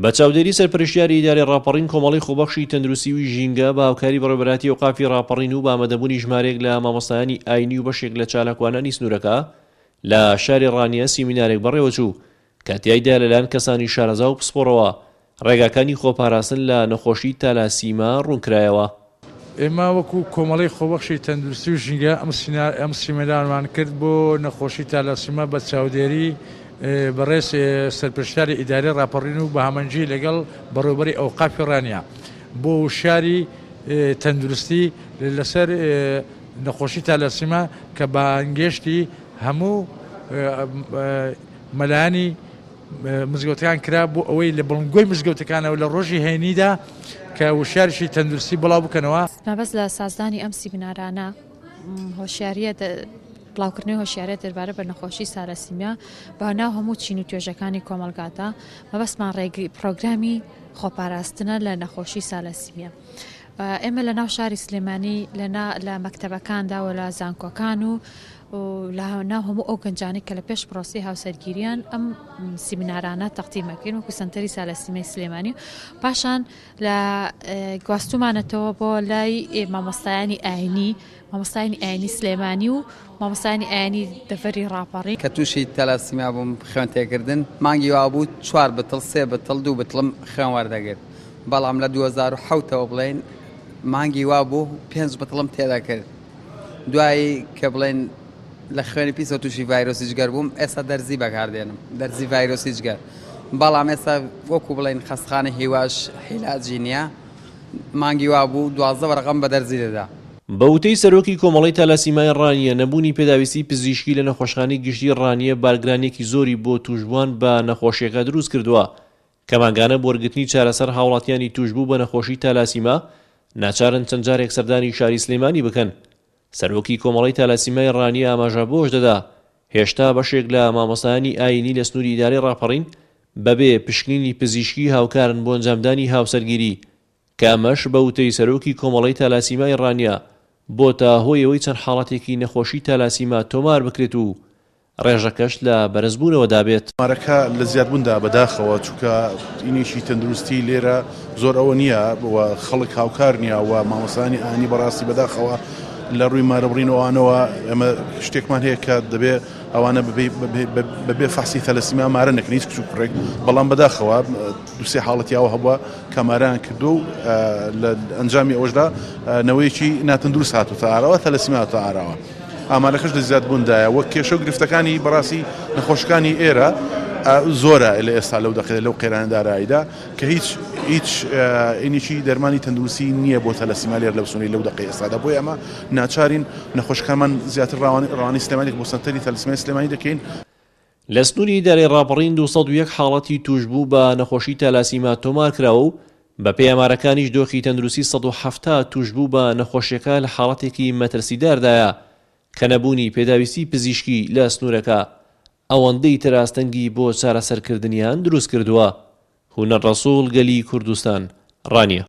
بە چاودێری سەرپەرشتیاری ئیدارەی ڕاپەڕین، کۆمەڵەی خۆبەخشی تەندروستی و ژینگە بە هاوکاری بەڕێوەبەرایەتی ئەوقافی ڕاپەڕین و بە ئامادەبوونی ژمارەیەک لە مامۆستایانی ئاینی و بەشێک لە چالاکوانانی سنوورەکە لە شاری ڕانیە سیمینارێک بەڕێوەچوو کە تیایدا لەلایەن کەسانی شارەزا و پسپۆڕەوە ڕێگاکانی خۆپاراستن لە نەخۆشی تالاسیما ڕوونکرایەوە. ئێمە وەکو کۆمەڵەی خۆبەخشی تەندروستی و ژینگە ئەم سیمینارمان کرد بۆ نەخۆشی تالاسیما بە چاودێری بەڕێز سەرپەرشتیاری ئیدارەی ڕاپەڕین و بە هەمەنگی لەگەڵ بەڕێوەبەری ئەوقافی ڕانیە بۆ وشیاری تەندروستی لەسەر نەخۆشی تالاسیما کە بانگێشتی هەموو مەلایانی مزگەوتەکان کرا بۆ ئەوەی لە بڵندگۆی مزگەوتەکانەوە لە ڕۆژی هەینیدا کە وشیاریی تەندروستی بڵاو بکەنەوە. مەبەست لە سازدانی ئەم سیمینارانە هۆشیارییە بڵاوکردنەوەی هۆشیاریە دەربارە بە نەخۆشی سالەسیمیا بە ناو هەموو چین و توێژەکانی کۆمەڵگادا مەبەستمان ڕێگری پرۆگرامی خۆپاراستنە لە نەخۆشی سالەسیمیا. ئێمە لە ناو شاری سلێمانی لە مەکتەبەکاندا و لە زانکۆکان و لە ناو هەموو ئەو گەنجانەی کە لە پێش پرۆسەی هاوسەرگیریان ئەم سیمینارانە تەقدیم ئەکەین وەکو سەنتەری سالەسیمەی سلێمانی و پاشان لە گواستومانەتەوە بۆ لای مامۆستایانی ئاینی مامۆستایانی ئاینی سلێمانی و مامۆستایانی ئاینی دەڤەری ڕاپەڕین. کە تووشی تەلاسیمیا بووم خوێن تێکردن مانگی وابوو چوار بتڵ سێ بتڵ دوو بتڵم خوێن وەردەگرت بەڵام لە 2007 ەوە بڵێین مانگی وابوو پێنج بتڵم تێدەکرد دوایی کە بڵێن لە خوێنی پیسەوە تووشی ڤایرۆسی جگەر بووم ئێستا دەرزی بەکاردێنم دەرزی ڤایرۆسی جگەر بەڵام ئێستا وەکو بڵێن خەستخانە هیواش حیلاجی نییە مانگی وابوو دوازدە وەرەقەم بە دەرزی دەدا. بە وتەی سەرۆکی کۆمەڵەی تالاسیمای ڕانیە، نەبوونی پێداویستی پزیشکی لە نەخۆشخانەی گشتی ڕانیە بارگرانییەکی زۆری بۆ تووشبووان بە نەخۆشییەکە دروستکردووە کە مانگانە بۆ وەرگرتنی چارەسەر هاوڵاتیانی تووشبوو بە نەخۆشی تالاسیما ناچارن چەند جارێک سەردانی شاری سلێمانی بکەن. سەرۆکی کۆمەڵەی تالاسیمای ڕانیە ئاماژە بەوەش دەدا، هێشتا بەشێک لە مامۆستایانی ئایینی لە سنووری ئیدارەی ڕاپەڕین بەبێ پشکنینی پزیشکی هاوکارن بۆ ئەنجامدانی هاوسەرگیری، کە ئەمەش بە وتەی سەرۆکی کۆمەڵەی تالاسیمای ڕانیە بۆتە هۆی ئەوەی چەند حاڵەتێکی نەخۆشی تالاسیما تۆمار بکرێت و ڕێژەکەش لە بەرزبوونەوەدا بێت. ئامارەکە لە زیادبووندا بەداخەوە، چونکە تینێکی تەندروستی لێرە زۆر ئەوە نییە و خەڵک هاوکار نییە و مامۆستایانی ئاینی بەڕاستی بەداخەوە لە ڕووی مارەبڕین و ئەوانەوە ئێمە شتێکمان هەیە کە دەبێ ئەوانە بەبێ فەحسی تەلەسیمیا مارە نەکەن هیچ کچ و کوڕێک، بەڵام بەداخەوە دوو سێ حاڵەتی ئاوا هەبووە کە مارەیان کردووە و لە ئەنجامی ئەوەشدا نەوەیەکی ناتەندروست هاتووتە ئاراوە، تەلەسیمیا هاتووتە ئاراوە. ئامارەکەش لە زیادبووندایە و کێشە و گرفتەکانی بەڕاستی نەخۆشەکانی ئێرە زۆرە لە ئێستا لەو دەقەیە لەو قەیرانە داراییدا کە هیچ هیچ ئینێکی دەرمانی تەندروستی نییە بۆ تەلەسیما لێرە لەو سنووری لەو دەقەی ئێستادا بۆیە ئەمە ناچارین نەخۆشەکانمان زیاتر ڕەوانەی سلێمانی بۆ سەنتەری تەلەسیمای سلێمانی دەکەین. لە سنووری ئیدارەی ڕاپەڕین 201 حاڵەتی تووشبوو بە نەخۆشی تالاسیما تۆمارکراوە و بەپێی ئامارەکانیش دۆخی تەندروستی 170 تووشبوو بە نەخۆشیەکە لە حاڵەتێکی مەترسیداردایە کە نەبوونی پێداویستی پزیشکی لە سنوورەکە ئەوەندەی تر ئاستەنگی بۆ چارەسەرکردنیان دروستکردووە. هونەر ڕەسوڵ، گەلی کوردستان، ڕانیە.